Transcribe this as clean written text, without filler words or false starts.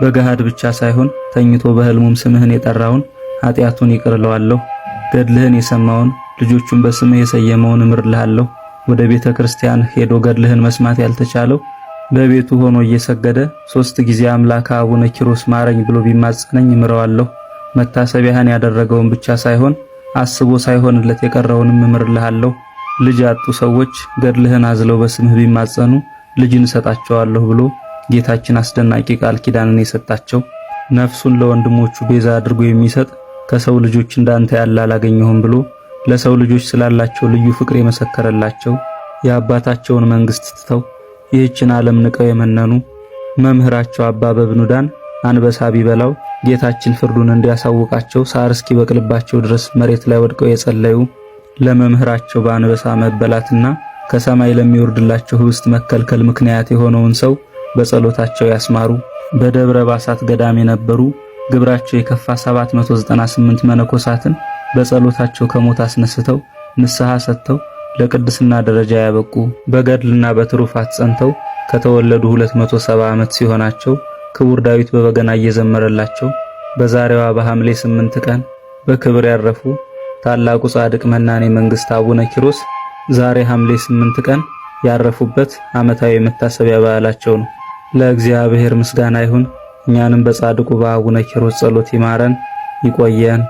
በገሃድ ብቻ ሳይሆን ተኝቶ በሕልሙም ስምህን የጠራውን ኃጢአቱን ይቅር እለዋለሁ። ገድልህን የሰማውን ልጆቹን በስምህ የሰየመውን እምርልሃለሁ። ወደ ቤተ ክርስቲያን ሄዶ ገድልህን መስማት ያልተቻለው በቤቱ ሆኖ እየሰገደ 3 ጊዜ አምላከ አቡነ ኪሮስ ማረኝ ብሎ ቢማጸነኝ እምረዋለሁ። መታሰቢያህን ያደረገውን ብቻ ሳይሆን አስቦ ሳይሆንለት የቀረውንም እምርልሃለሁ። ልጅ ያጡ ሰዎች ገድልህን አዝለው በስምህ ቢማጸኑ ልጅን እሰጣቸዋለሁ ብሎ ጌታችን አስደናቂ ቃል ኪዳንን የሰጣቸው፣ ነፍሱን ለወንድሞቹ ቤዛ አድርጎ የሚሰጥ ከሰው ልጆች እንዳንተ ያለ አላገኘሁም ብሎ ለሰው ልጆች ስላላቸው ልዩ ፍቅር የመሰከረላቸው፣ የአባታቸውን መንግስት ትተው ይህችን ዓለም ንቀው የመነኑ፣ መምህራቸው አባ በብኑዳን አንበሳ ቢበላው ጌታችን ፍርዱን እንዲያሳውቃቸው ሳር እስኪበቅልባቸው ድረስ መሬት ላይ ወድቀው የጸለዩ፣ ለመምህራቸው በአንበሳ መበላትና ከሰማይ ለሚወርድላቸው ህብስት መከልከል ምክንያት የሆነውን ሰው በጸሎታቸው ያስማሩ፣ በደብረ ባሳት ገዳም የነበሩ ግብራቸው የከፋ 798 መነኮሳትን በጸሎታቸው ከሞት አስነስተው ንስሐ ሰጥተው ለቅድስና ደረጃ ያበቁ፣ በገድልና በትሩፋት ጸንተው ከተወለዱ 270 ዓመት ሲሆናቸው ክቡር ዳዊት በበገና እየዘመረላቸው በዛሬዋ በሐምሌ 8 ቀን በክብር ያረፉ ታላቁ ጻድቅ መናኔ መንግስት አቡነ ኪሮስ ዛሬ ሐምሌ 8 ቀን ያረፉበት ዓመታዊ መታሰቢያ በዓላቸው ነው። ለእግዚአብሔር ምስጋና ይሁን። እኛንም በጻድቁ በአቡነ ኪሮስ ጸሎት ይማረን ይቆየን።